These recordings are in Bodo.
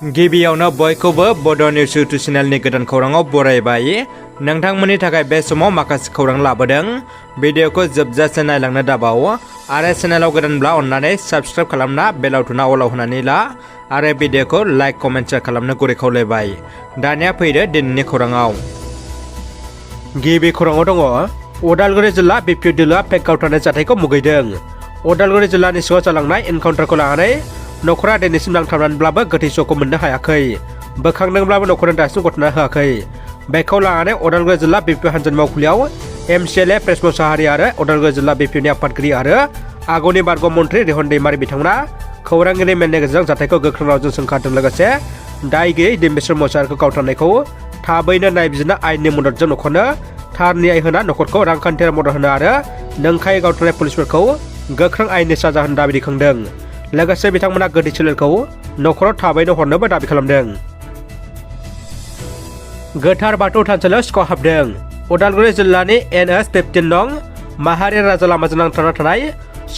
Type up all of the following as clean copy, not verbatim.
गिबियावनो बयखौबो बड' निउस इउटुब चेनेलनि गोदान खौराङाव बरायबाय। नोंथांमोननि थाखाय बे समाव माखासे खौरां लाबोदों। भिडिअखौ जोबजासे नायलांनो दाबाव आरो चेनेलाव गोदानब्ला अन्नानै साबस्क्राइब खालामना बेल आइकनआ अलाव होनानै ला आरो भिडिअखौ लाइक कमेन्ट शेयार खालामनो गुरै खावलायबाय। दानिया फैदो दिनैनि खौराङाव। गिबि खौराङाव दङ उदालगुरि जिल्ला बिपिअ दोलोआ फेक गावथारनाय जाथायखौ मुगैदों। उदालगुरि जिल्लानि सिङाव जालांनाय एनकाउन्टारखौ लानानै नखरा दिनैसिम नांथाबनानैब्लाबो गोथै सहखौ मोननो हायाखै। बोखांदोंब्लाबो नखरनो दासिम गथायना होआखै। बेखौ लानानै उदालगुरि जिल्ला बिपिअ हानजानि मावखुलियाव एमसिएलए प्रेस मोसाहारि आरो उदालगुरि जिल्ला बिपिअनि आफादगिरि आरो आगुनि बारग' मन्त्रि रेहन दैमारि बिथांमोना खौरांगिरि मेलनि गेजेरजों जाथायखौ गोख्रों रावजों सोंखारदों। लोगोसे दाय गैयै दिम्बेश्वर मोसाहारिखौ गावथारनायखौ थाबैनो नायबिजिरना आयेननि मददजों नखरनो थार न्याय होना नखरखौ रांखान्थियारि मदद होनो आरो नंखायै गावथारनाय पुलिसफोरखौ गोख्रों आयेननि साजा होनो दाबि दैखांदों। लोगोसे बिथांमोना गोथै सोलेरखौ नखराव थाबैनो हरनोबो दाबि खालामदों। गोथार बाथौ थानसालियाव सिखाव हाबदों। उदालगुरि जिल्लानि NH-15 नं माहारि राजा लामाजों नांथाबना थानाय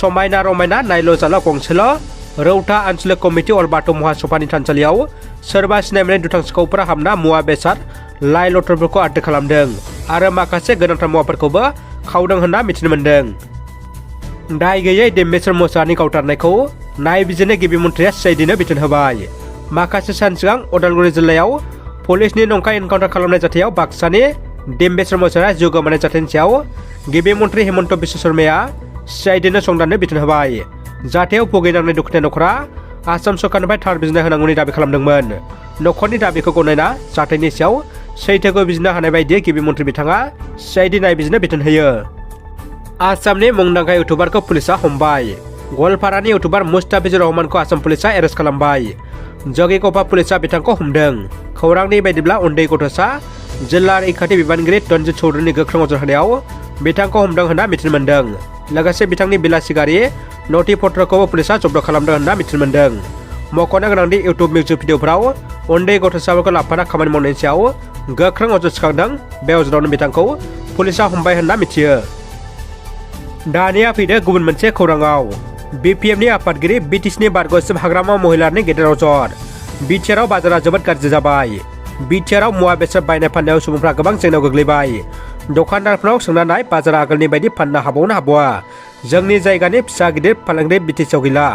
समायना रमायना नायल' जाल' गंसेल' रौता आन्सलिक कमिटि अल बाथौ महासभानि थानसालियाव सोरबा सिनायमोनै दुथां सिखावफोरा हाबना मुवा बेसाद लाइ लथरफोरखौ आद्रि खालामदों आरो माखासे गोनांथार मुवाफोरखौबो खावदों होनना मिथिनो मोन्दों। दाय गैयै दिम्बेश्वर मोसाहारिनि गावथारनायखौ नायबिजिरनो गिबि मन्थ्रिया CIDनो बिथोन होबाय। माखासे सान सिगां उदालगुरि जिल्लायाव पुलिसनि नंखाय एनकाउन्टार खालामनाय जाथायाव बाक्सानि दिम्बेश्वर मोसाहारिया जिउ गोमानाय जाथायनि सायाव गिबि मन्थ्रि हेमन्त बिश्व शर्माया CIDनो संदाननो बिथोन होबाय। जाथायाव भुगिनांनाय दुखुनि नखरा आसाम सरकारनिफ्राय थार बिजिरनाय होनांगौनि दाबि खालामदोंमोन। नखरनि दाबिखौ गनायना जाथायनि सायाव सैथोखौ बिजिरनो हानाय बायदियै गिबि मन्थ्रि बिथाङा CID नायबिजिरनो बिथोन होयो। आसामनि मुंदांखा इउटुबारखौ पुलिसा हमबाय। गवालपारानि इउटुबार मुस्ताफिजुर रहमानखौ आसाम पुलिसा एरेस्ट खालामबाय। जगिघ'पा पुलिसा बिथांखौ हमदों। खौरांनि बायदिब्ला उन्दै गथ'सा जिल्ला रैखाथि बिबानगिरि तन्जित चौधुरीनि गोख्रों नोजोर होनायाव बिथांखौ हमदों होनना मिथिनो मोन्दों। लोगोसे बिथांनि बिलासि गारि नथि पत्रखौबो पुलिसा जब्द खालामदों होनना मिथिनो मोन्दों। मख'नो गोनांदि इउटुब मिउजिक भिडिअफोराव उन्दै गथ'साफोरखौ लाफाना खामानि मावनायनि सायाव गोख्रों अजद सिखांदों। बे अजदावनो बिथांखौ पुलिसा हमबाय होनना मिथियो। दानिया फैदो गुबुन मोनसे खौराङाव। BPMनि आफादगिरि BTCनि बारग'सिम हाग्रामा महिलारनि गेदेर अजद। बिटिआरआव बाजारा जोबोद गाज्रि जाबाय। बिटिआरआव मुवा बेसाद बायनाय फाननायाव सुबुंफ्रा गोबां जेंनायाव गोग्लैबाय। दखानदारफोरनाव सोंना नाय बाजारा आगोलनि बायदि फाननो हाबावनो हाबावा। जोंनि जायगानि फिसा गिदिर फालांगिरि BTCआव गैला।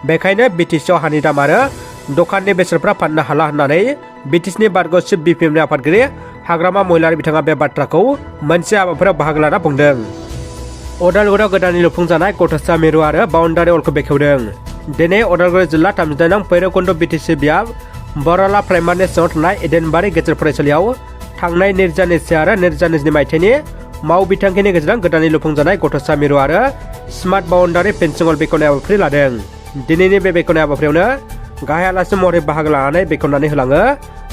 बेखायनो BTCआव हानि दाम आरो दखाननि बेसादफ्रा फाननो हाला होननानै BTCनि बारग'सिम BPMनि आफादगिरि हाग्रामा महिलारि बिथाङा बे बाथ्राखौ मोनसे हाबाफारियाव बाहागो लाना बुंदों। उदालगुरियाव गोदानै लुफुंजानाय गथ'सा मिरु आरो बाउन्डारि वालखौ बेखेवदों। दिनै उदालगुरि जिल्ला 39 नं भैरबकुन्द BTC बियाब बरला प्राइमारिनि सिङाव थानाय एदेनबारि गेजेर फरायसालियाव थांनाय 2021 आरो 2022 मायथाइनि मावबिथांखिनि गेजेरजों गोदानै लुफुंजानाय गथ'सा मिरु आरो स्मार्ट बाउन्डारि फेन्सिं वाल बेखेवनाय हाबाफारि लादों। दिनैनि बे बेखेवनाय हाबाफारियावनो गाहाय आलासि महरै बाहागो लानानै बेखेवनानै होलाङो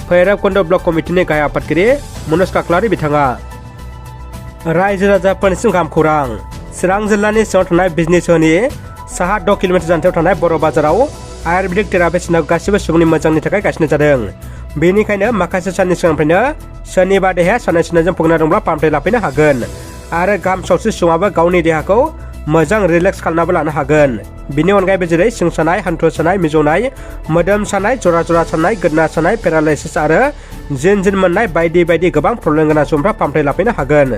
भैरबकुन्द ब्लक कमिटिनि गाहाय आफादगिरि मनज काक्लारि बिथाङा। रायजो राजाफोरनिसिम गाहाम खौरां। चिरां जिल्लानि सिङाव थानाय बिजनि सोहोरनि साहा 6 किल'मिटार जानथायाव थानाय बर' बाजाराव आयुर्वेदिक थेरापि सेन्टारखौ गासिबो सुबुंनि मोजांनि थाखाय गायसननाय जादों। बेनिखायनो माखासे साननि सिगांनिफ्रायनो सोरनिबा देहाया सानाय सुनायजों भुगिना दंब्ला फाहामथाय लाफैनो हागोन आरो गाहाम सावस्रि सुबुङाबो गावनि देहाखौ मोजां रिलेक्स खालामनाबो लानो हागोन। बिनि अनगायैबो जेरै सिं सानाय, हान्थु सानाय, मिजौनाय, मोदोम सानाय, जरा जरा सानाय, गोदना सानाय, पेरालाइसिस आरो जिन मोननाय बायदि बायदि गोबां प्रब्लेम गोनां सुबुंफ्रा फाहामथाय लाफैनो हागोन।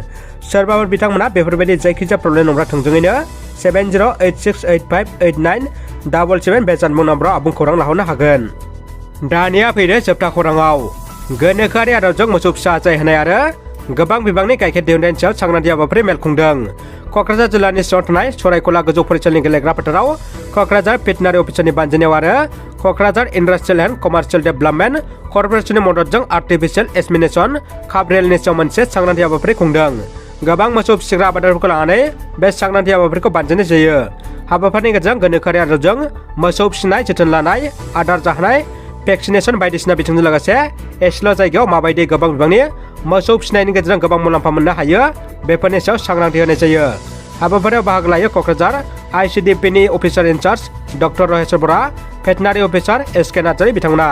सोरबाफोर बिथांमोना बेफोरबायदि जायखिजाया प्रब्लेम दंब्ला थोंजोङैनो 7086858977 बे जानबुं नाम्बाराव आबुं खौरां लाहरनो हागोन। दानिया फैदो जोबथा खौराङाव। गोनोखोआरि आदबजों मोसौ फिसा आजाय होनाय आरो गोबां बिबांनि गाइखेर दिहुननायनि सायाव सांग्रांथि हाबाफारि मेल खुंदों। क'क्राझार जिल्लानि सिङाव थानाय सरायखला गोजौ फरायसालिनि गेलेग्रा फोथाराव क'क्राझार भेटेनारि अफिसारनि बानजायनायाव आरो Kokrajhar industrial and commercial development कर्प'रेसननि मददजों आर्टिफिशियेल इनसेमिनेशन खाबरेलनि सायाव मोनसे सांग्रांथि हाबाफारि खुंदों। गोबां मोसौ फिसिग्रा आबादारिफोरखौ लानानै बे सांग्रांथि हाबाफारिखौ बानजायनाय जायो। हाबाफारिनि गेजेरजों गोनोखोआरि आदबजों मोसौ फिसिनाय, जोथोन लानाय, आदार जाहोनाय, भेक्सिनेशन बायदिसिना बिथिंजों लोगोसे एसेल' जायगायाव माबायदि गोबां बिबांनि मोसौ फिसिनायनि गेजेरजों गोबां मुलाम्फा मोननो हायो बेफोरनि सायाव सांग्रांथि होनाय जायो। हाबाफारियाव बाहागो लायो क'क्राझार ICDPनि अफिसार इनचार्ज डक्टर रहेश्वर बरा, भेटेनारि अफिसार SK नार्जारि बिथांमोना।